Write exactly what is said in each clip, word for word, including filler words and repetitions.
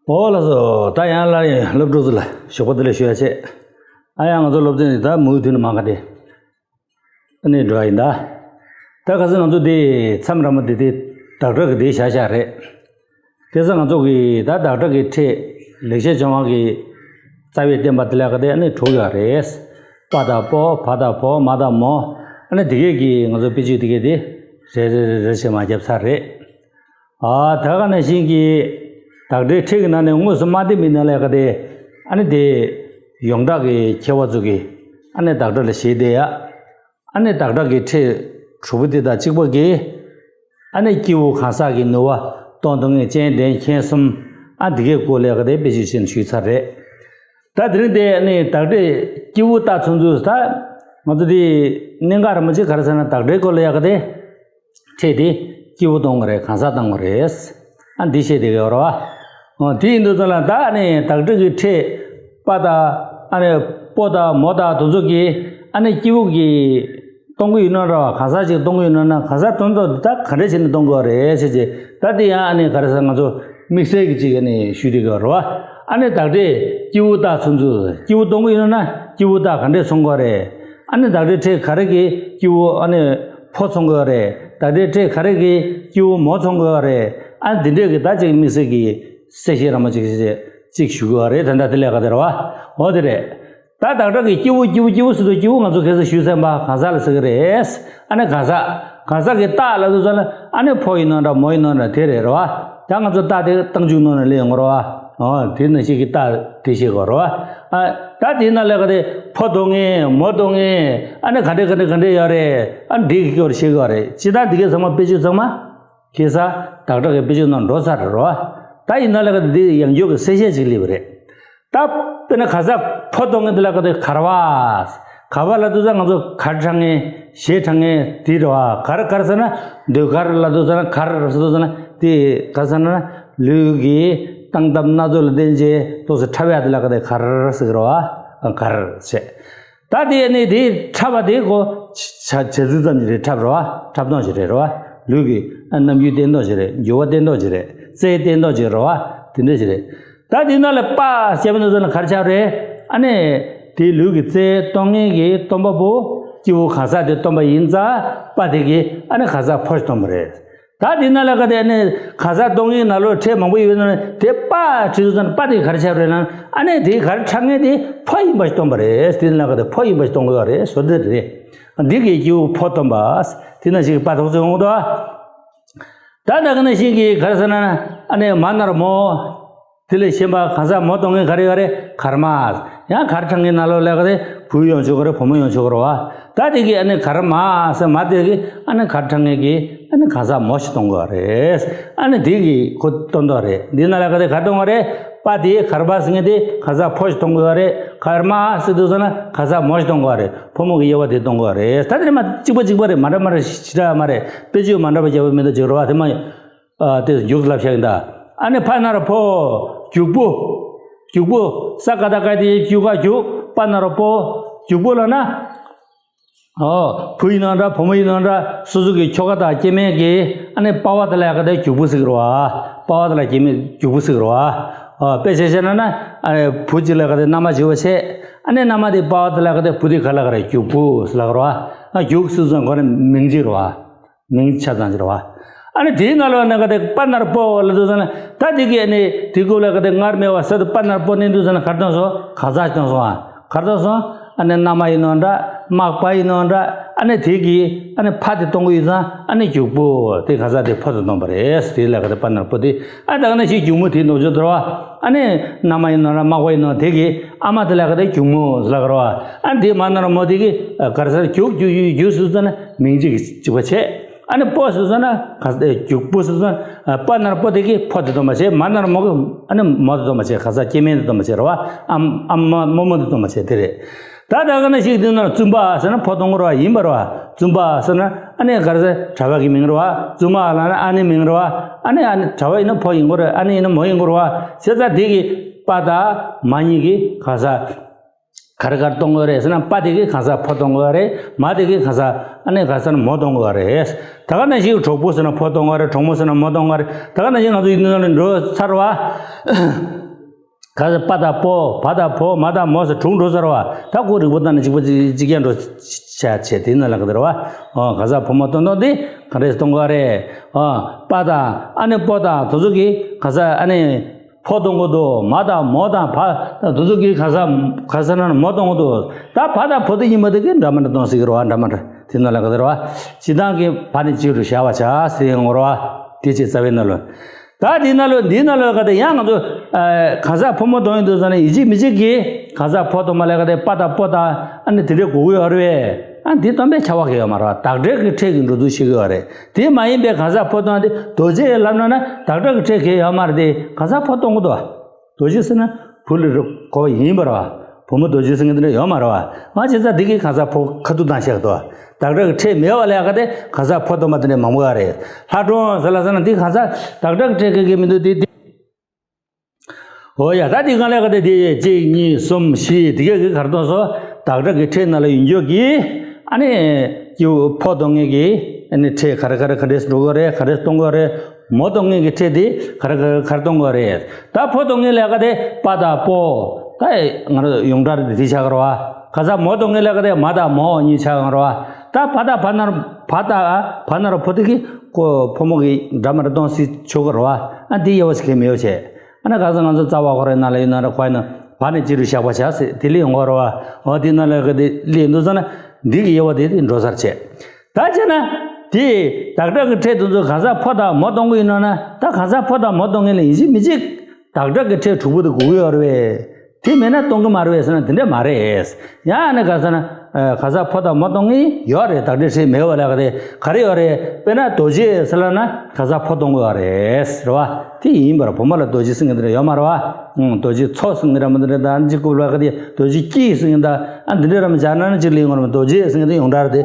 ཨོ་ལགས་སོ། ད་ཡང་སླར་ཡང་སློབ་ཕྲུག་ཚོ་ལ་ཞོགས་པ་བདེ་ལེགས་ཞུ་ཡ་བྱས། ཨ་ཡང་ང་ཚོ་སློབ་ཚན་འདི་ད་མུ་མཐུད་ནས་མ་ག་དེ་ཨ་ནི་འགྲོ་ཡ་ཡིན་ད། ད་ག་ཚོད་ང་ཚོ་འདི་མཚམས་ར་མ་འདི་དེ་བདག་སྒྲ་གི་འདི་བཞག་བཞག་རེད། དེ་ཚོ་ང་ཚོ་གི་ད་བདག་སྒྲ་གི་ཕྲད་ལེགས་བཤད་ལྗོན་དབང་གི་རྩ་བའི་བསྟན་པ་དེ་ལ་ག་དེ་ཨ་ནི་དྲུག་ཡོད་རེད། པ་དང་པོ། བ་དང་བོ། མ་དང་མོ། ཨ་ནི་དེ་གས་ཀྱི་ང་ཚོ་དཔེ་བརྗོད་དེ་གས་དེ་རེ་རེ་རེ་རེ་བྱས་མ་བརྒྱབ་ཚར་རེད། ཨ་ད་ག་ནང་བཞིན་གྱི་བདག་སྒྲའི་ཕྲད་ཀྱི་ནང་ནས་དངོས་སུ་མ་བསྟན་པའི་ནང་ལས་ཀ་དེ་ཨ་ནི་དེ་ཡོངས་གྲགས་ཀྱི་མཁས་པ་ཚོ་གིས་ཨ་ནི་བདག་སྒྲ་ལ་བཞེད་དེ་ཡ། ཨ་ནི་བདག་སྒྲ་གི་ཕྲད་དྲུག་པོ་དེ་དང་གཅིག་པ་གི་ཨ་ནི་སྐྱེས་བུ་གང་ཟག་གི་ནུས་པ་སྟོང་དང་ལྔའི་སྤྱན་ལྡན་མཁྱེན་གསུམ། ཨ་འདི་གའི་སྐོར་ལས་ཀ་དེ་དཔེ་ཆ་ཞིག་ཞུས་ཚར་རེད། ད་དེ་རིང་དེ་ཨ་ནི་བདག་སྒྲའི་སྐྱེས་བུ་རྟགས་མཚོན་ཚུལ། ད་ང་ཚོ་དེ་གནད་འགག་རིན་པོ་ཆེ་ག་རེ་ཟེར་ན་བདག་སྒྲའི་སྐོར་ལ་ཡ་ག་དེ། ཕྲད་དེ་སྐྱེས་བུ་སྟོན་གྱི་རེད། གང་ཟག་སྟོན་གྱི་རེད། ཨ་འདི་བཤད་བསྡད་ཀྱི་ཡོད་རེད་བ། ཨོ་དེ་ཡིན་དུས་ཙམ་ལ་ད་ཨ་ནི་བདག་སྒྲ་གི་ཕྲད་པ་དང་ཨ་ནི་པོ་དང་མོ་དང་དེ་ཚོ་གིས་ཨ་ནི་སྐྱེས་བུ་གི་སྟོན་གྱི་ཡོད་ན་རེད་བ། གང་ཟག་ཅིག་སྟོན་གྱི་ཡོད་ན་ན་གང་ཟག་སྟོན་ཐོག་འདི་ད་ག་འདྲས་བྱས་ནས་སྟོན་དགོས་རེད་ཟེར་བྱས། ད་དེ་ཡང་ཨ་ནི་ག་རེ་ཟེར། ང་ཚོ་དམིགས་བསལ་གྱི་ཅིག་ཨ་ནི་ཞུས་བསྡད་ཀྱི་ཡོད་རེད་བ། ཨ་ནི་བདག་སྒྲས་སྐྱེས་བུ་རྟགས་མཚོན་ཚུལ། སྐྱེས་བུ་སྟོན་གྱི་ཡོད་ན་ན་སྐྱེས་བུ་རྟགས་ག་འདྲས་མཚོན་དགོས་རེད། ཨ་ནི་བདག་སྒྲའི་ཕྲད་ག་རེ་གིས་སྐྱེས་བུ་ཨ་ནི་ཕོ་མཚོན་དགོས་རེད། བདག་སྒྲའི་ཕྲད་ག་རེ་གིས་སྐྱེས་བུ་མོ་མཚོན་དགོས་རེད། ཨ་འདི་འདྲས་ཀྱི་ད་ཅིག་དམིགས་བསལ་གྱི་གསལ་བཤད་ར་མ་ཅིག་ཅིག་ཅིག་ཞུ་དགོས་རེད། ད་ལྟ་དེ་ལས་ཀ་དེ་རེད་བ། འོ་དེ་རེད། ད་བདག་སྒྲ་གི་སྐྱེས་བུ་སྐྱེས་བུ་སྐྱེས་བུ་ཟེར་དུས་སྐྱེས་བུ་ང་ཚོ་ཁ་སང་ཞུས་ཚར་བ། གང་ཟག་ལ་ཟེར་གྱི་རེད། ཨ་ནི་གང་ཟག་གང་ཟག་གི་རྟགས་ལབ་དུས་ཙམ་ལ་ཨ་ནི་ཕོ་ཡིན་ནའང་འདྲ་མོ་ཡིན་ནའང་འདྲ་དེ་རེད་རེད་བ། ད་ང་ཚོ་རྟགས་དེ་རྟགས་འཇུག་ནང་ནས་སླེབས་ཡོང་གི་རེད་བ། ཨོ་དེ་ནང་བཞིན་གྱི་རྟགས་དེ་བཤད་དགོས་རེད་བ། ཨ་ད་དེའི་ནང་ལས་ཀ་དེ་ཕོ་སྟོན་མཁན་མོ་སྟོན་མཁན་ཨ་ནི་ག་འདྲས་ག་འདྲས་ག་འདྲས་ཡོད་རེད། ཨ་འདི་གི་སྐོར་བཤད་དགོས་རེད། སྤྱིར་བཏང་འདི་གའི་ཚང་མ་དཔེ་བརྗོད་ཚང་མ་ཁ་སང་བདག་སྒྲ་གི་དཔེ་བརྗོད་ནང་འགྲོ་ཚར་རེད་བ། ད་ཡིན་ནའང་ལས་ཀ་དེ་འདི་ཡང་བསྐྱར་གྱི་གསལ་བཤད་ཅིག་སླེབས་པ་རེད། ད་དཔེར་ན་གང་ཟག་ཕོ་སྟོན་མཁན་དེ་ལ་ག་དེ་གར་བ། གར་བ་ལབ་དུས་ཙམ་ང་ཚོ་གར་འཁྲབ་མཁན་གཞས་འཁྲབ་མཁན་དེ་རེད་བ། གར་གར་ཟེར་ན་ཟློས་གར་ལབ་དུས་ཙམ་གར་ཟེར་དུས་ཙམ་དེ་ག་ཟེར་ན་ལུས་ཀྱི་སྟངས་སྟབས་སྣ་ཚོགས་ལ་བརྟེན་བྱས་ཏོག་ཙམ་འཁྲབ་ཡ་དེ་ལ་ག་དེ་གར་ཟེར་གི་རེད་བ། གར་བྱས། ད་དེ་ནི་དེ་འཁྲབ་པ་དེ་གོ་བྱ་བྱ་ཚིག་ཙམ་ཞིག་རེད། འཁྲབ་རེད་བ། འཁྲབ་སྟངས་ཤིག་རེད་རེད་བ། ལུས་ཀྱི་རྣམ་འགྱུར་བསྟན་སྟངས་ཤིག་རེད། འགྱུར་བ་བསྟན་སྟངས་ཤིག་རེད། རྩལ་བསྟན་སྟངས་ཤིག་རེད་བ། དེ་འདྲ་ཞིག་རེད། ད་དེའི་ནང་ལ་པ་ཞེས་པ་ནི་ཚོ་ལ་གར་ཆགས་རེད། ཨ་ནི་དེའི་ལུས་ཀྱི་རྩལ་སྟོན་མཁན་གྱི་སྟོན་པ་པོ་སྐྱེས་བུ་གང་ཟག་དེ་སྟོན་པ་ཡིན་ཙང་པ་དེ་གིས་ཨ་ནི་གང་ཟག་ཕོ་ཞིག་སྟོན་པ་རེད། ད་དེའི་ནང་ལ་ག་དེ་ཨ་ནི་གང་ཟག་སྟོན་མཁན་ནང་ལོགས་ཕྲད་མང་པོ་ཡོད་ན་དེ་པ་བྲིས་དུས་ཙམ་པ་དེ་གར་ཆགས་རེད་ན། ཨ་ནི་དེ་གར་འཁྲབ་མཁན་དེ་ཕོ་ཡིན་པ་ཞིག་སྟོན་པ་རེད། དེའི་ནང་ལ་ག་དེ་ཕོ་ཡིན་པ་ཞིག་སྟོན་དགོས་རེད། བཟོ་འདི་རེད། འདི་གིས་སྐྱེས་བུ་ཕོ་སྟོན་པ། དེ་ནང་བཞིན་གྱི་པ་ཐོག་ཚོད་འོང་དོ། ད་ད་ག་ནང་བཞིན་གྱི་ག་རེ་ཟེར་ན་ཨ་ནི་མ་ན་རོ་མོ། དེ་ལས་གཞན་པ་གང་ཟག་མོ་སྟོན་མཁན་ག་རེ་ཡོད་རེད། གར་མ། ཡང་གར་འཁྲབ་མཁན་ནང་ལོགས་ལ་ག་དེ་བུ་ཡོང་ཆོག་གི་རེད། བུ་མོ་ཡོང་ཆོག་གི་རེད་བ། ད་དེ་གིས་ཨ་ནི་གར་མ་ཟེར་མ་དེ་གིས་ཨ་ནི་གར་འཁྲབ་མཁན་གྱི་ཨ་ནི་གང་ཟག་མོ་ཞིག་སྟོན་དགོས་རེད། ཨ་ནི་དེ་གིས་ཁོ་སྟོན་དགོས་རེད། འདི་ནང་ལ་ག་དེ་གར་སྟོན་དགོས་རེད། པ་དེ་གར་པ་ཟེར་མཁན་དེ་གང་ཟག་ཕོ་ཞིག་སྟོན་དགོས་རེད། གར་མ་ཟེར་དུས་ཙམ་ན་གང་ཟག་མོ་ཞིག་སྟོན་དགོས་རེད། ཕོ་མོ་གི་དབྱེ་བ་དེ་སྟོན་དགོས་རེད། ད་དེ་མ་གཅིག་པ་གཅིག་པ་རེད། མ་འདྲ་མ་འདྲ་ཞེ་དྲག་མ་རེད། དཔེ་བརྗོད་མ་འདྲ་བ་བརྒྱབ་པ་མི་འདུག་ཅིག་རེད་བ། དེ་མ། ཨ་དེ་མཇུག་ལབ་བཞག་ཡིན་ད། ཨ་ནི་ཕ་ན་རོ་ཕོ། རྒྱུག་པོ། རྒྱུག་པོ། ས་ཀ་བཏགས་སྐ་ཏི་ཡ་རྒྱུ་ག་རྒྱུག་པ་ན་རོ་པོ། རྒྱུག་པོ་ལབ་ན། ཨོ། བུ་ཡིན་ནའང་འདྲ་བུ་མོ་ཡིན་ནའང་འདྲ་སོ་སོ་གི་ཁྱོ་ག་དང་སྐྱེ་དམན་གྱི་ཨ་ནི་པ་བ་དེ་ལ་ཡ་ག་དེ་རྒྱུག་པོ་ཟེར་གི་རེད་བ། པ་བ་དེ་ལ་སྐྱེ་དམན་རྒྱུག་པོ་ཟེར་གི་རེད་བ། ཨོ། དཔེ་ཆ་བཤད་ན་ན་ཨ་ནི་བུ་གཅིག་ལ་ཡ་ག་དེ་མནའ་མ་བྱེད་པ་བྱས། ཨ་ནི་མནའ་མ་དེ་པ་བ་དེ་ལ་ཡ་ག་དེ་བུ་དེ་ག་ལ་ག་རེ་རྒྱུག་པོ་ཟེར་ལབ་གི་རེད་བ། ཨ་རྒྱུག་ཟེར་ཙང་ཁོ་ནི་མིང་གཅིག་རེད་བ། མིང་ཆ་ཚང་ཅིག་རེད་བ། ཨ་ནི་དེའི་ནང་ལོགས་ནས་ག་དེ་པ་ན་རོ་པོ་ལབ་དུས་ཙམ་ན་ད་དེ་གི་ཨ་ནི་དེ་སྐོར་ལ་ག་དེ་སྔར་མེད་པ་གསར་དུ་པ་ན་རོ་པོ་བསྣན་དུས་ཙམ་ན་ག་རེ་བཏང་སོང་། གང་ཟག་ཅིག་བཏང་སོང་ཨ། ག་རེ་བཏང་སོང་། ཨ་ནི་མནའ་མ་ཡིན་ནའང་འདྲ་མག་པ་ཡིན་ནའང་འདྲ་ཨ་ནི་དེ་གི་ཨ་ནི་ཕ་དེ་གཏོང་གི་ཡོད་ཙང་ཨ་ནི་རྒྱུག་པོ་དེ་གང་ཟག་དེ་ཕོ་དེ་གཏོང་པ་རེད། དེ་ལ་ག་དེ་པ་ན་རོ་པོ་དེ། ཨ་ད་ག་ནང་བཞིན་རྒྱུག་མོ་དེ་ནོར་བཅོས་དོར་བ། ཨ་ནི་མནའ་མ་ཡིན་ནའང་འདྲ་མག་པ་ཡིན་ནའང་དེ་གི་ཨ་མ་དེ་ལ་ག་དེ་རྒྱུག་མོ་ཟེར་ལབ་གི་རེད་བ། ཨ་ནི་དེ་མ་ན་རོ་མོ་དེ་གི་ག་རེ་ཟེར་རྒྱུག་རྒྱུག་རྒྱུག་རྒྱུག་ཟེར་ཙམ་ན་མིང་གཅིག་གཅིག་པ་བྱས། ཨ་ནི་པོ་ཟེར་ཙམ་ན་ག་རྒྱུག་པོ་ཟེར་ཙམ་ན་པ་ན་རོ་པོ་དེ་གིས་ཕོ་དེ་སྟོན་པ་བྱས། མ་ན་རོ་མོ་གིས་ཨ་ནི་མོ་དེ་སྟོན་པ་བྱས། ག་ས་སྐྱེ་དམན་དེ་སྟོན་པ་བྱས་རེད་བ། ཨ་ཨ་མ་རྨོ་མོ་དེ་སྟོན་པ་བྱས་དེ་རེད། ད་ད་ག་ནང་བཞིན་དེ་ན་བཙུན་པ་ཟེར་ན་ཕོ་གཏོང་གི་རེད་བ། ཡིན་པ་རེད་བ། བཙུན་པ་ཟེར་ན་ཨ་ནི་ག་རེ་ཟེར་གྲྭ་པ་གི་མིང་རེད་བ། བཙུན་མ་ལབ་ན་ཨ་ནེ་མིང་རེད་བ། ཨ་ནི་ཨ་ནི་གྲྭ་པ་ཡིན་ན་ཕོ་ཡིན་དགོས་རེད། ཨ་ནེ་ཡིན་ན་མོ་ཡིན་དགོས་རེད་བ། བྱས་ཙང་དེ་གི་པ་དང་མ་གཉིས་ཀྱིས་ག་ས། ག་རེ་ག་རེ་གཏོང་དགོས་རེད་ཟེར་ན། པ་དེ་གིས་གང་ཟག་ཕོ་གཏོང་དགོས་རེད། མ་དེ་གིས་གང་ཟག་ཨ་ནི་ག་ཟེར་ན་མོ་གཏོང་དགོས་རེད། ད་ག་ནང་བཞིན་གྲོགས་པོ་ཟེར་ན་ཕོ་གཏོང་དགོས་རེད། གྲོགས་མོ་ཟེར་ན་མོ་གཏོང་དགོས་རེད། ད་ག་ནང་བཞིན་ང་ཚོ་ཡིན་ན་འགྲོ་ཚར་བ། ག་ཟེར་པ་དང་པོ་བ་དང་བོ་མ་དང་མོ་ཟེར་དྲུག་འགྲོ་ཚར་བ། ད་ཁོ་རིགས་པ་བལྟས་ན་གཅིག་པ་གཅིག་གཅིག་རྐྱང་འགྲོ་ཆ་བྱས་དེ་ན་ལ་ག་དེ་རེད་བ། ཨོ་གང་ཟག་ཕོ་མོ་གཏོང་སྟངས་དེ་ག་འདྲས་གཏོང་དགོས་རེད། ཨོ་པ་དང་ཨ་ནི་པོ་དང་དེ་ཚོ་གིས་གང་ཟག་ཨ་ནི། ཕོ་གཏོང་གི་འདུག་མ་དང་མོ་དང་བ་དང་དེ་ཚོ་གིས་ག་ས་ག་ས་ན་མོ་གཏོང་གི་འདུག་ད་བ་དང་བོ་དེ་ཡིན་པ་དེ་གིས་འདྲ་མི་འདྲ་གཏོང་སྲིད་ཀྱི་རེད་བ། འདྲ་མི་འདྲ་དེ་ནང་ལ་ག་དེ་རེད་བ། སྤྱིར་བཏང་གི་བ་ནི་གཅིག་ཏུ་བཞག་པ་བྱ་ཟེར་ཡོང་གི་རེད་བ། དེ་ཅིག་རྩ་བའི་ནང་ལོགས། ད་དེའི་ནང་ལོགས་འདིའི་ནང་ལོགས་ག་དེ་ཡང་ང་ཚོ་གང་ཟག་ཕོ་མོ་གཏོང་གི་འདུག་ཟེར་ན་ཡིན་གཅིག་མིན་གཅིག་གིས་གང་ཟག་ཕོ་གཏོང་མ་ལ་ག་དེ་པ་དང་པོ་དང་ཨ་ནི་དེ་འདྲའི་དགོས་ཀྱི་ཡོད་རེད་བས། ཨ་འདི་སྟོན་པའི་ཁྱབ་པ་གི་ཡོད་མ་རེད་བ། བདག་སྒྲ་གི་ཕྲད་ཀྱི་འགྲོ་འདུག་ཤེས་ཀྱི་ཡོད་རེད། དེ་མ་ཡིན་པའི་གང་ཟག་ཕོ་གཏོང་དེ་རྡོ་རྗེ་ལབ་ན་ན་བདག་སྒྲ་གི་ཕྲད་གི་ཡོད་མ་རེད། དེ་གང་ཟག་ཕོ་གཏོང་གི་འདུག་རྡོ་རྗེ་ཟེར་ན་བུ་ལ་གོ་བ་ཡིན་པ་རེད་བ། བུ་མོ་རྡོ་རྗེ་ཟེར་མཁན་དེ་འདྲ་ཡོད་མ་རེད་བ། མ་བྱས་ཙང་འདི་གི་གང་ཟག་ཕོ་ཁ་ཐུག་བཏང་བཞག་འདུག་བདག་སྒྲ་གི་ཕྲད་མེད་པ་ལ་ཡ་ག་དེ་གང་ཟག་ཕོ་གཏོང་མ་དེ་འདྲ་མང་པོ་ཡོད་རེད། ལྷ་སྒྲུང་ཟེར་ལ་ཟེར་ན་འདི་གང་ཟག་བདག་སྒྲ་གི་ཕྲད་གི་གི་མི་འདུག་དེ་དེ། འོ་ཡ། ད་འདི་གང་ལ་ག་དེ་དེ་གཅིག་གཉིས་གསུམ་བཞི་དེ་གས་གི་གར་གཏོང་སོ། བདག་སྒྲ་གི་ཕྲད་ནང་ལ་ཡོད་རྒྱུ་གི་ཨ་ནི་སྐྱེ་བོ་ཕོ་གཏོང་མཁན་གི་ཨ་ནི་ཕྲད་ག་རེ་ག་རེ་ག་འདྲས་འགྲོ་གི་རེད། ག་རེ་གཏོང་གི་རེད། མོ་གཏོང་མཁན་གི་ཕྲད་དེ་ག་རེ་ག་རེ་གར་གཏོང་གི་རེད། ད་ཕོ་གཏོང་མཁན་ལ་ག་དེ་པ་དང་པོ་ད་ང་རང་ཡོངས་གྲགས་དེ་ཆགས་གི་རེད་བ། ག་ས་མོ་གཏོང་མཁན་ལ་ག་དེ་མ་དང་མོ་གཉིས་ཆགས་གི་རེད་བ། ད་བ་དང་བ་ན་རོ་བ་དང་བ་ན་རོ་ཕོ་དེ་གི་ཕོ་མོ་གི་འདྲ་མི་འདྲ་གཏོང་སྲིད་ཆོག་གི་རེད་བ། ཨ་འདི་དབྱེ་བ་ཞིག་གི་མེད་པ་བྱས། ཨ་ན་ག་ས་ང་ཚོ་རྩ་བ་ཁོ་རའི་ནང་ལ་ཡོད་ན་ར་ཁོ་ཡིན་ན་བ་ནི་སྤྱི་རུ་བཞག་པ་བྱ་ཟེར་དེ་ལས་ཡོང་གི་རེད་བ། འོ་དེ་ནང་ལ་ག་དེ་ལས་འདུག་ཟེར་ན་འདི་གི་དབྱེ་བ་དེ་དེ་འགྲོ་སར་བྱས། ད་བྱས་ན་དེ་བདག་སྒྲ་གི་ཕྲད་དེ་ཚོ་གང་ཟག་ཕོ་དང་མོ་གཏོང་གི་ཡིན་ནོ་ན། ད་གང་ཟག་ཕོ་དང་མོ་གཏོང་མཁན་ལ་ཡིན་གཅིག་མིན་གཅིག་བདག་སྒྲ་གི་ཕྲད་དྲུག་པོ་དེ་དགོས་ཀྱི་ཡོད་རེད་བས། དེ་མེད་ན་གཏོང་གི་མ་རེད་བས་ཟེར་ན་དེ་འདྲ་མ་རེད། ཡང་ཨ་ནི་ག་ས་ན་གང་ཟག་ཕོ་དང་མོ་གཏོང་གི་ཡོད་རེད། བདག་སྒྲའི་ཕྲད་མེད་པ་ལ་ག་དེ་ག་རེ་ཡོད་རེད། དཔེར་ན་རྡོ་རྗེ་ཟེར་ལ་ན་གང་ཟག་ཕོ་གཏོང་གི་ཡོད་རེད་ཟེར་བ། དེ་ཡིན་པར་བུ་མོ་ལ་རྡོ་རྗེ་ཟེར་མཁན་དེ་འདྲ་ཡོད་མ་རེད་བ། རྡོ་རྗེ་མཚོ་ཟེར་མཁན་འདྲ་མི་འདྲ་ད་གཅིག་རྐུབ་ལ་ག་དེ་རྡོ་རྗེ་སྐྱིད་ཟེར་མཁན་ད་ཨ་འདི་འདྲ་ར་མི་བྱ་ན་ན་གཅིག་ལེན་ངོར་མི་རྡོ་རྗེ་ཟེར་མཁན་དེ་ཡོངས་གྲགས་དེ་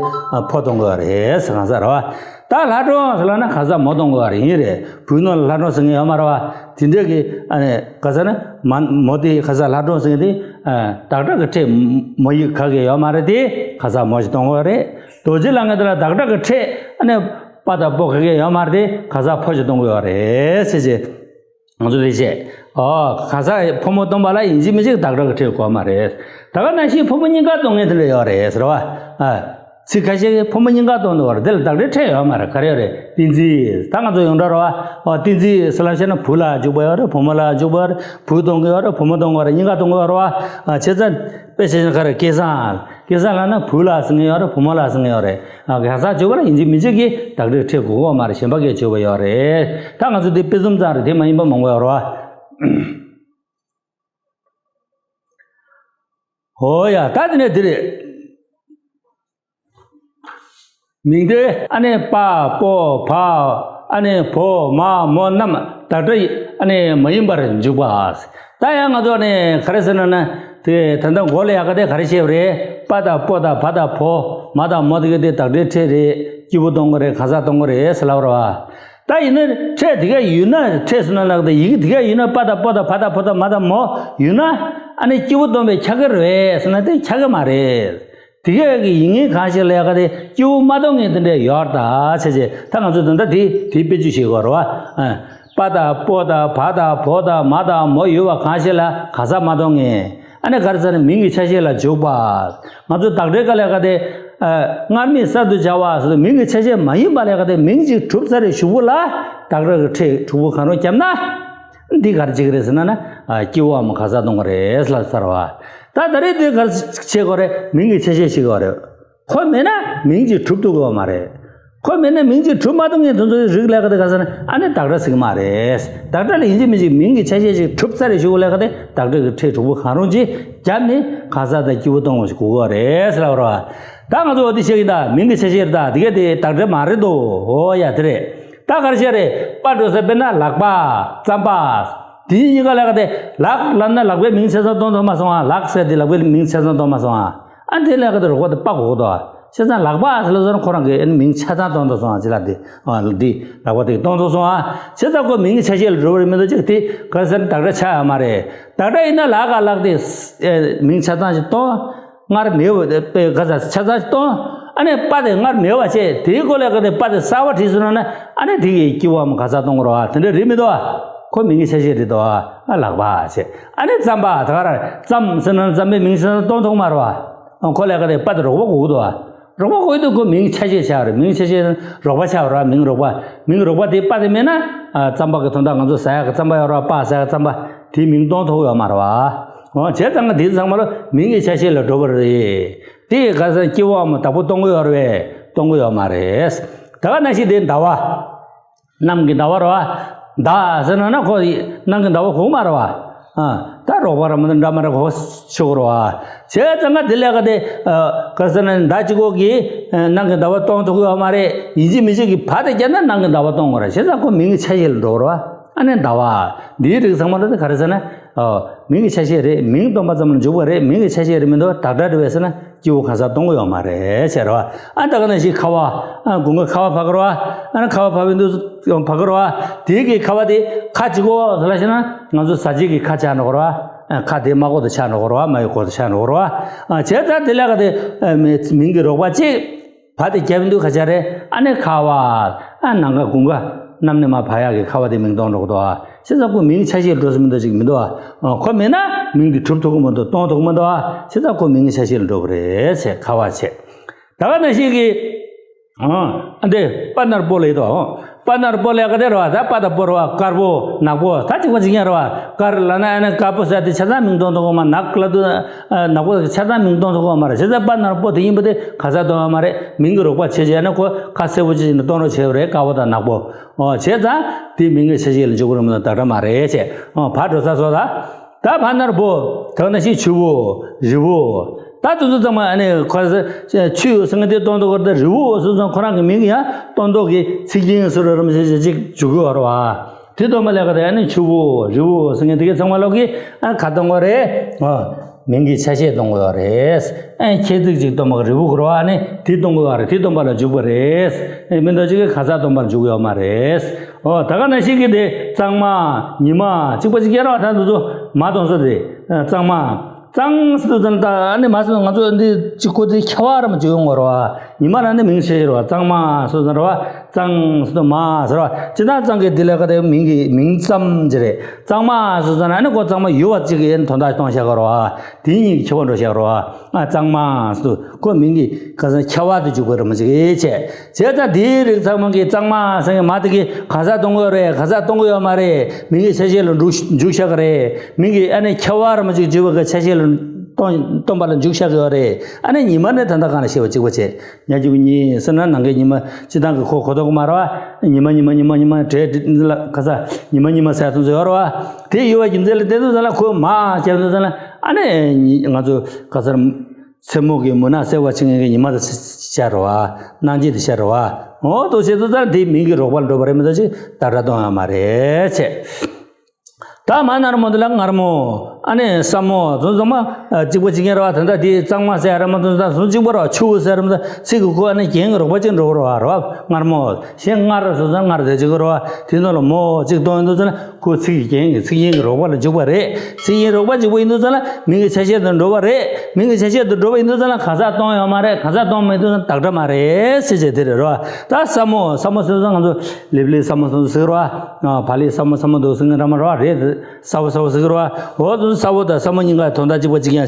ཕོ་གཏོང་གི་ཡོད་རེད་ཟེར་གང་ཟག་རེད་བ། ད་ལྷ་སྒྲུང་ཟེར་ལ་ན་གང་ཟག་མོ་གཏོང་དགོས་པ་རེད། ཡིན་རེད། བོད་ནང་ལ་ལྷ་སྒྲུང་ཟེར་མཁན་ཡོད་མ་རེད་བ། དེ་འདྲས་ཀྱི་ཨ་ནི་ག་ཟེར་ན་མ་མོ་དེ་གང་ཟག་ལྷ་སྒྲུང་ཟེར་མཁན་དེ་བདག་སྒྲ་གི་ཕྲད་མོ་ཡིག་ག་གེ་ཡོད་མ་རེད། དེ་གང་ཟག་མོ་ཞིག་གཏོང་དགོས་པ་རེད། རྡོ་རྗེ་ལབ་མཁན་དེ་ལ་བདག་སྒྲ་གི་ཕྲད་ཨ་ནི་པ་དང་པོ་ག་གེ་ཡོད་མ་རེད། དེ་གང་ཟག་ཕོ་ཞིག་གཏོང་དགོས་པ་རེད་ཟེར་བྱས། ང་ཚོ་རེ་བྱས། ཨོ། གང་ཟག་ཕོ་མོ་སྟོན་པ་ལ་ཡིན་གཅིག་མིན་གཅིག་བདག་སྒྲ་གི་ཕྲད་དགོས་མ་རེད། ད་ག་ནང་བཞིན་ཕོ་མོ་གཉིས་ཀ་སྟོན་མཁན་དེ་འདྲ་ཡོད་རེད་ཟེར་བ། ཨ། ཚིག་ཁ་ཤས་ཀྱིས་ཕོ་མོ་གཉིས་ཀ་སྟོན་འདུག་བར་དེ་ལ་བདག་སྒྲའི་ཕྲད་ཡོད་མ་རེད། ག་རེ་ཡོད་རེད། བསྟན་འཛིན། ད་ང་ཚོ་ཡོངས་གྲགས་རེད་བ། ཨོ། བསྟན་འཛིན་ཟེར་ལབ་བྱས་ན་བུ་ལ་འཇུག་པ་ཡོད་རེད། བུ་མོ་ལ་འཇུག་པ་ཡོད་རེད། བུ་སྟོན་གྱི་ཡོད་རེད། བུ་མོ་སྟོན་གྱི་ཡོད་རེད། གཉིས་ཀ་སྟོན་གྱི་ཡོད་རེད་བ། ཨ། བྱས་ཙང་དཔེ་བྱས་ན་ག་རེ་སྐལ་བཟང་། སྐལ་བཟང་ལབ་ན་བུ་ལ་ཟེར་མཁན་ཡོད་རེད། བུ་མོ་ལ་ཟེར་མཁན་ཡོད་རེད། ཨ། གང་ཟག་བརྗོད་པ་ལ་ཡིན་གཅིག་མིན་གཅིག་གིས་བདག་སྒྲའི་ཕྲད་དགོས་ཀྱི་ཡོད་མ་རེད། གཞན་པ་གིས་བརྗོད་པ་ཡོད་རེད། ད་ང་ཚོ་འདི་དཔེ་གསུམ་ཙམ་རེད། དེ་མ་ཡིན་པ་མང་པོ་ཡོད་རེད་བ། འོ་ཡ། ད་དེ་ནས་འདི་རེད། མིང་དེ་ཨ་ནི་པ་པོ་བ་ཨ་ནི་བོ་མ་མོ་རྣམས་བདག་སྒྲ་ཨ་ནི་མ་ཡིན་པར་འཇུག་པ། ད་ཡང་ང་ཚོ་ནི་ག་རེ་ཟེར་ན་ན། དེ་ད་ལྟ་མགོ་ལ་ཡ་ག་དེ་ག་རེ་བཤད་པ་རེད། པ་དང་པོ་དང་བ་དང་བོ་མ་དང་མོ་དེ་ག་དེ་བདག་སྒྲའི་ཕྲད་རེད། སྐྱེས་བུ་སྟོན་གྱི་རེད། གང་ཟག་སྟོན་གྱི་རེད་ཟེར་ལབ་པ་རེད་བ། ད་ཡིན་ན་ཕྲད་དེ་ག་ཡོད་ན་ཕྲད་ཟེར་ན་ལགས་དེ་ཡི་གེ་དེ་ག་ཡོད་ན་པ་དང་པོ་དང་བ་དང་བོ་དང་མ་དང་མོ་ཡོད་ན་ཨ་ནི་སྐྱེས་བུ་སྟོན་པས་ཁྱབ་ཀྱི་རེད་ཟེར་ན་དེ་ཁྱབ་ཀྱི་མ་རེད། དེ་ག་གི་ཡིན་ངེས་གང་ཞིག་ལ་ཡ་ག་དེ་སྐྱེས་བུ་མ་སྟོན་མཁན་དེ་འདྲ་ཡོད་ད་བྱས་བྱས། ད་ང་ཚོ་ད་ལྟ་དེ་དེ་དཔེ་བརྗོད་བྱེད་དགོས་རེད་བ། པ་དང་པོ་དང་བ་དང་བོ་དང་མ་དང་མོ་ཡོད་པ་གང་ཞིག་ལ་གང་ཟག་མ་སྟོན་མཁན། ཨ་ནི་ག་རེ་ཟེར་ན་མིང་གི་ཆ་ཤས་ལ་འཇུག་པ། ང་ཚོ་བདག་སྒྲའི་སྐབས་ལ་ཡ་ག་དེ་སྔར་མེད་གསར་དུ་སྦྱར་བ་ཟེར་དུས་མིང་གི་ཆ་ཤས་མ་ཡིན་པ་ལ་ཡ་ག་དེ་མིང་གཅིག་གྲུབ་ཚར་རེ་གཞུག་གུ་ལ་བདག་སྒྲ་གི་ཕྲད་དྲུག་པོ་གང་རུང་བརྒྱབ་ན། འདི་ག་རེ་བྱེད་ཀྱི་རེད་ཟེར་ན་ན། སྐྱེས་བུའམ་གང་ཟག་སྟོན་གྱི་རེད་ལབ་ཚར་བ། ད་ད་རེས་འདི་ག་རེ་བྱེད་དགོས་རེད། མིང་གི་ཆ་ཤས་ཤིག་དགོས་རེད། ཁོ་མེད་ན་མིང་གཅིག་གྲུབ་ཐུབ་ཀྱི་ཡོད་མ་རེད། ཁོ་མེད་ན་མིང་གཅིག་གྲུབ་མ་ཐུབ་མཁན་དེ་ཚོའི་རིགས་ལ་ཡ་ག་དེ་ག་ཟེར་ན་ཨ་ནི་བདག་སྒྲ་ཟེར་གྱི་མ་རེད། བདག་སྒྲ་ལ་ཡིན་གཅིག་མིན་གཅིག་མིང་གི་ཆ་ཤས་ཤིག་གྲུབ་ཚར་རེ་གཞུག་གུ་ལ་ཡ་ག་དེ་བདག་སྒྲ་གི་ཕྲད་དྲུག་པོ་གང་རུང་ཅིག་བརྒྱབ་ནས་གང་ཟག་དང་སྐྱེས་བུ་སྟོན་པ་ཞིག་དགོས་ཀྱི་རེད་ཟེར་ལབ་པ་རེད་བ། ད་ང་ཚོ་འོ་དེ་བཤད་ཀྱི་ད་མིང་གི་ཆ་ཤས་རེད། ད་དེ་ག་དེ་བདག་སྒྲ་མ་རེད་དོ། འོ་ཡ་དེ་རེད། ད་ག་རེ་བཤད་རེད། པ་འགྲོ་ས་དཔེར་ན་ལག་པ། རྩམ་པ། དེ་གཉིས་ཀ་ལ་ཡ་ག་དེ་ལག་ལབ་ན་ལག་པའི་མིང་ཆ་ཚང་སྟོན་ཐུབ་མ་སོང་ང་། ལག་ཟེར་དེ་ལག་པའི་མིང་ཆ་ཚང་སྟོན་མ་སོང་ང་། ཨ་དེ་ལ་ཡ་ག་དེ་རོགས་པ་དེ་པ་དགོས་ཀྱི་འདུག་བྱས་ཙང་ལག་པ་ཟེར་ལབ་ཙང་ཁོ་རང་གི་ཨ་ནི་མིང་ཆ་ཚང་སྟོན་ཐུབ་སོང་ཨ། ཅི་ལ་འདི་ཨ་འདི་ལག་པ་དེ་སྟོན་ཐུབ་སོང་ཨ། བྱས་ཙང་ཁོ་མིང་གི་ཆ་ཤས་ལ་འགྲོ་བ་རེད་མི་འདུག་ཅིག་དེ་ག་ཟེར་བདག་སྒྲ་ཆགས་ཡོད་མ་རེད། བདག་སྒྲ་ཡིན་ན་ལ་ག་ལག་དེ་མིང་ཆ་ཚང་ཞིག་སྟོན། སྔར་མེད་པ་དེ་དཔེ་ག་ས་ཆ་ཚང་སྟོན། ཨ་ནི་པ་དེ་སྔར་མེད་པ་བྱས། དེའི་སྐོར་ལ་ག་དེ་པ་དེ་གསར་པ་བྲིས་སོང་ན། ཨ་ནི་དེ་གི་སྐྱེ་བོའམ་ག་ས་གཏོང་དགོས་རེད་བ། དེ་འདྲ་རེད་མི་འདུག་བ། ཁོ་མིང་གི་ཆ་ཤས་རེད་འདུག་བ། ཨ་ལག་པ་བྱས། ཨ་ནི་རྩམ་པ་ད་ག་ར་རྩམ་ཟེར་ན་རྩམ་པའི་མིང་ཟེར་ན་གཏོང་ཐུབ་མ་རེད་བ། ཁོ་ལ་ག་དེ་པ་དེ་རོགས་པ་དགོས་ཀྱི་འདུག་བ། རོགས་པ་དགོས་འདུག་ཁོ་མིང་ཆ་ཤས་ཆགས་རེད། མིང་ཆ་ཤས་རོགས་པ་ཆགས་རེད་བ། མིང་རོགས་པ། མིང་རོགས་པ་དེ་པ་དེ་མེད་ན། ཨ་རྩམ་པ་གི་དོན་དག་ང་ཚོ་ཟ་ཡག་གི་རྩམ་པ་ཡོད་རེད་བ། པ་ཟ་ཡག་རྩམ་པ་དེའི་མིང་གཏོང་ཐུབ་ཡོད་མ་རེད་བ། འོ་བྱས་ཙང་ང་དེ་ཚང་མ་ལ་མིང་གི་ཆ་ཤས་ལ་འགྲོ་བ་རེད། དེ་ག་ས་སྐྱེ་བོའམ་བདག་པོ་གཏོང་གི་ཡོད་རེད་པས། གཏོང་གི་ཡོད་མ་རེད། ད་ག་ནང་བཞིན་དེ་ཟླ་བ། གནམ་གྱི་ཟླ་བ་རེད་བ། ཟླ་ཟེར་ན་ན་ཁོ་གནམ་གྱི་ཟླ་བ་གོ་མ་རེད་བ། ཨ་ད་རོགས་པ་ར་མ་ད་འདྲ་མ་ར་གོ་ཆོག་རེད་བ། བྱས་ཙང་ང་དེ་ལས་ཀ་དེ་ག་ཟེར་ན་ཟླ་གཅིག་གོ་གི་གནམ་གྱི་ཟླ་བ་གཏོང་ཐུབ་ཀྱི་ཡོད་མ་རེད། ཡིན་གཅིག་མིན་གཅིག་གི་བ་དེ་བརྒྱབ་ན་གནམ་གྱི་ཟླ་བ་གཏོང་དགོས་རེད། བྱས་ཙང་ཁོ་མིང་གི་ཆ་ཤས་ལ་འགྲོ་རེད་བ། ཨ་ནི་ཟླ་བ། འདིའི་རིགས་ཚང་མ་ལ་དེ་ག་རེ་ཟེར་ན། ཨོ། མིང་གི་ཆ་ཤས་རེད། མིང་སྟོན་པ་ཙམ་ལ་འཇུག་པ་རེད། མིང་གི་ཆ་ཤས་རེད་མི་འདུག་བདག་སྒྲ་རེད་པས་ཟེར་ན་སྐྱེ་བོ་གང་ཟག་སྟོང་གི་ཡོད་མ་རེད་ཟེར་བ། ཨ་ད་ག་ནང་བཞིན་ཁ་བ། ཨ་དགུན་ཁ་ཁ་བ་བབས་ཀྱི་རེད་བ། ཨ་ནི་ཁ་བ་བབས་པའི་དུས་སུ་བབས་ཀྱི་རེད་བ། དེའི་གི་ཁ་བ་དེ་ཁ་གཅིག་གོ་ཟེར་ལ་བྱས་ན་ང་ཚོ་ཟ་བྱེད་ཀྱི་ཁ་ཆགས་འགྲོ་གི་རེད་བ། ཨ་ཁ་དེ་སྨྲ་སྒོ་དུ་ཆགས་འགྲོ་གི་རེད་བ། སྨྲ་བའི་སྒོ་དུ་ཆགས་འགྲོ་གི་རེད་བ། ཨ་བྱས་ཙང་དེ་ལས་ཀ་དེ་མིང་གི་རོགས་པ་གཅིག་བ་དེ་བརྒྱབ་འདུག་ག་ཆ་རེད། ཨ་ནི་ཁ་བ། ཨ་ནམ་མཁའ་དགུན་ཁ། གནམ་ནས་མར་བབས་ཡག་གི་ཁ་བ་དེ་མིང་གཏོང་འགྲོ་གི་འདུག་ཨ། བྱས་ཙང་ཁོ་མིང་ཆ་ཤས་འགྲོ་ས་མི་འདུག་ཅིག་མི་འདུག་ཨ། ཁོ་མེད་ན་མིང་དེ་གྲུབ་ཐུབ་ཀྱི་མི་འདུག་གཏོང་ཐུབ་ཀྱི་མི་འདུག་ཨ། བྱས་ཙང་ཁོ་མིང་གི་ཆ་ཤས་ལ་འགྲོ་གི་རེད་ཟེར། ཁ་བ་བྱས། ད་ག་ནང་བཞིན་གྱི། ཨ་འདི་པ་ནར་པོ་ལ་ཡོད་དོ། པ་ནར་པོ་ལ་ག་དེ་རེད་བ། ད་པ་དང་པོ་རེད་བ། དཀར་པོ་ནག་པོ་ད་གཅིག་པ་གཅིག་རྐྱང་རེད་བ། དཀར་ལབ་ན་ཨ་ནི་དཀར་པོ་ཟེར་དེ་ཆ་ཚང་མིང་གཏོང་ཐུབ་ཀྱི་མ། ནག་ལབ་དུས་ནག་པོ་ཆ་ཚང་མིང་གཏོང་ཐུབ་ཀྱི་མ་རེད། བྱས་ཙང་པ་ནར་པོ་དེ་ཡིན་པ་དེ་ག་ས་གཏོང་ཡོད་མ་རེད། མིང་གི་རོགས་པ་བྱས་བྱས་ན་ཁོ་ཁ་གསལ་པོ་ཅིག་ནས་གཏོང་རོགས་བྱས་པ་རེད། དཀར་པོ་དང་ནག་པོ། ཨོ་བྱས་ཙང་དེ་མིང་གི་ཆ་ཤས་ལ་འཇུག་གི་རེད་མ་གཏོགས་བདག་སྒྲ་མ་རེད་བྱས། ཨོ་བ་འགྲོ་ས་སོ་ད། ད་བ་ནར་བོ། ད་ག་ནང་བཞིན་ཆུ་བོ། རི་བོ། ད་དེ་ཚོ་ཚང་མ་ཨ་ནི་ཁོ་ཆུ་ཟེར་མཁན་དེ་སྟོན་ཐོག་གི་རི་བོ་སོ་སོ་ཁོ་རང་གི་མིང་ཡང་སྟོན་ཐོག་གི་ཚིག་རྒྱན་སོ་ར་རམ་ཞེས་ཅིག་འཇུག་གི་ཡོད་རེད་བ། དེ་སྟོན་པ་ལས་ཀ་དེ་ཨ་ནི་ཆུ་བོ་རི་བོ་ཟེར་མཁན་དེ་གའི་ཚང་མ་ལོག་གི་ཨ་ཁ་གཏོང་གི་རེད། ཨ་མིང་གི་ཆ་ཤས་གཏོང་གི་ཡོད་རེད། ཨ་ཁྱད་ཚིག་ཅིག་སྟོན་པ་གི་རི་བོ་གི་རེད་བ། ཨ་ནི་དེ་གཏོང་གི་ཡོད་རེད། དེ་སྟོན་པ་ལ་འཇུག་པ་རེད། ཨ་མི་འདུག་ཅིག་གི་ག་ས་སྟོན་པར་འཇུག་གི་ཡོད་མ་རེད། ཨོ་ད་ག་ནང་བཞིན་གྱི་དེ་གཙང་མ། ཉི་མ། གཅིག་པ་གཅིག་རྐྱང་རེད་བ། ད་འདི་ཚོ་མ་གཏོང་ས་དེ། ཨ་གཙང་མ། གཙང་ཟེར་དུས་ཙམ་ད་ཨ་ནི་མ་ཟེར་ན་ང་ཚོ་འདི་གཅིག་ཁོ་དེ་ཁྱད་པར་རམ་བརྗོད་ཡོང་གི་རེད་བ། ཉི་མ་ལ་ནི་མིང་ཆེ་ཆེ་རེད་བ། གཙང་མ་ཟེར་ཙམ་རེད་བ། གཙང་ཟེར་དུས་མ་ཟེར་བ། སྤྱིར་བཏང་གཙང་གི་དེ་ལས་ཀ་དེ་མིང་གི་མིང་ཙམ་ཅིག་རེད། གཙང་མ་ཟེར་ཙམ་ཨ་ནི་ཁོ་གཙང་མ་ཡོད་པ་གཅིག་གི་ཨ་ནི་དོན་དག་གཏོང་བཞག་གི་རེད་བ། དེ་གཉིས་ཁྱད་པར་འགྲོ་བཞག་གི་རེད་བ། ཨ་གཙང་མ་ཟེར་དུས་ཁོ་མིང་གི་ག་ས་ཁྱད་པར་དུ་འཇུག་པ་རེད་མ་གཅིག་བྱས། བྱས་ཙང་དེའི་རིགས་ཚང་མ་གི་གཙང་མ་ཟེར་མཁན་མ་དེ་གི་ག་ས་གཏོང་གི་ཡོད་རེད། ག་ས་གཏོང་གི་ཡོད་མ་རེད། མིང་གི་ཆ་ཤས་ལ་འཇུག་འཇུག་བཞག་གི་རེད། མིང་གི་ཨ་ནི་ཁྱད་པར་རམ་ཅིག་བརྗོད་པ་གི་ཆ་ཤས་ལ་སྟོན་སྟོན་པ་ལ་འཇུག་བཞག་གི་ཡོད་རེད། ཨ་ནི་ཉི་མ་ནི་ད་ལྟ་གང་ལ་བཤད་པ་གཅིག་པ་བྱས། ཉ་གཅིག་པུ་ཉི་ཟེར་ན་ནམ་མཁའི་ཉི་མ་སྤྱིར་བཏང་གི་ཁོ་གོ་ཐོག་གི་མ་རེད་བ། ཉི་མ་ཉི་མ་ཉི་མ་ཉི་མ་བྲེལ་འདི་ལ་ག་ས་ཉི་མ་ཉི་མ་ཟེར་ཚོད་ཚོད་ཡོད་རེད་བ། དེ་ཡོད་པ་རྒྱུ་མཚན་ལ་བལྟས་དུས་ཙམ་ལ་ཁོ་མ་བྱས་དུས་ཙམ་ལ་ཨ་ནི་ང་ཚོ་ག་ས་མཚན་མོ་གི་མུན་ནག་སེལ་བར་བྱེད་མཁན་གྱི་ཉི་མ་དེ་ཤར་རེད་བ། གནངས་རྗེས་དེ་ཤར་རེད་བ། འོ་དོ་བྱེད་དུས་ཙང་དེ་མིང་གི་རོགས་པ་ལ་འགྲོ་བ་རེད་མི་འདུག་ཅིག་བདག་སྒྲ་གཏོང་ཡོད་མ་རེད་བྱས། ད་མ་ནར་མོ་དེ་ལ་མངར་མོ། ཨ་ནི་སྲབ་མོ་དེ་ཚང་མ་གཅིག་པ་གཅིག་རྐྱང་རེད་བ། ད་ལྟ་དེ་གཙང་མ་ཟེར་ཡ་རེད་མ་གཏོགས་ད་གཟུགས་གཅིག་པ་རེད་བ། ཆུ་བོ་ཟེར་ཡ་རེད་མ་གཏོགས་ཚིག་གི་ཁོ་ཨ་ནི་རྒྱན་གྱི་རོགས་པ་གཅིག་འགྲོ་གི་རེད་བ། རེད་བ་མངར་མོ། གཞན་མངར་ཟེར་ཙང་མངར་དེ་གཅིག་གི་རེད་བ། དེ་ནང་ལ་མོ་གཅིག་གཏོང་ཡོང་དུས་ཙང་ལ། ཁོ་ཚིག་གི་རྒྱན་གྱི་ཚིག་རྒྱན་གྱི་རོགས་པ་ལ་འཇུག་པ་རེད། ཚིག་རྒྱན་རོགས་པ་འཇུག་པ་ཡིན་དུས་ཙང་ལ་མིང་གི་ཆ་ཤས་དུ་འགྲོ་བ་རེད། མིང་གི་ཆ་ཤས་དུ་འགྲོ་བ་ཡིན་དུས་ཙང་ལ་ག་ས་གཏོང་ཡོད་མ་རེད། ག་ས་གཏོང་མེད་དུས་ཙང་བདག་སྒྲ་མ་རེད་ཟེར་བྱས་དེ་རེད་རོ། ད་ས་མོ་ས་མོ་ཟེར་ཙང་ང་ཚོ་ལེབ་ལེབ་ས་མོ་ཟེར་ཟེར་རོ། བ་ལེབ་ས་མོ་ས་མོ་འདུག་ཟེར་མཁན་འདྲ་མ་རོ་རེད། ས་བོ་ས་བོ་ཟེར་རོ། འོ་དུ་ས་བོ་དང་ས་མོ་གཉིས་ཀ་དོན་དག་གཅིག་པ་གཅིག་རྐྱང་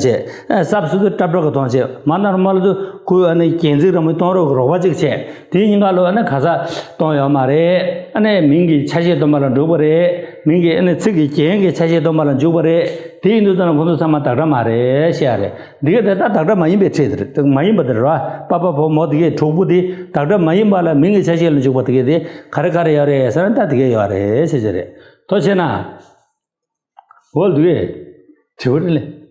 བྱས། ས་བོ་ཟེར་དུས་ཏྲབ་ཏྲབ་གི་གཏོང་བྱས། མ་ནར་མ་ལ་དུ་ཁོའི་ཨ་ནི་རྒྱན་ཚིག་ར་མོ་གཏོང་རོགས་གི་རོགས་པ་གཅིག་བྱས། དེའི་སྙིང་ག་ལོ་ཨ་ནི་ག་ས་གཏོང་ཡོད་མ་རེད། ཨ་ནི་མིང་གི་ཆ་ཤས་སྟོན་པ་ལ་འཇུག་པ་རེད། མིང་གི་ཨ་ནི་ཚིག་གི་རྒྱན་གྱི་ཆ་ཤས་སྟོན་པ་ལ་འཇུག་པ་རེད། དེ་ཡིན་དུས་ཙང་ཁོ་ཚོ་ཚང་མ་བདག་སྒྲ་མ་རེད་ཤེས་ཡ་རེད། འདི་ག་དེ་ད་བདག་སྒྲ་མ་ཡིན་པའི་ཕྲད་དེ་རེད། མ་ཡིན་པ་དེ་རེད་བ། པ་པ་བོ་མོ་དེ་གའི་དྲུག་པོ་དེ་བདག་སྒྲ་མ་ཡིན་པ་ལ་མིང་གི་ཆ་ཤས་ལ་འཇུག་པ་དེ་གའི་དེ་ག་རེ་ག་རེ་ཡོད་རེད་ཟེར་ན་ད་དེ་གའི་ཡོད་རེད་ཤེས་ཤེས་རེད། ཐོ་ཆེ་ན། འོ་འདུག་གས། དྲི་བ་རེད་ལེ།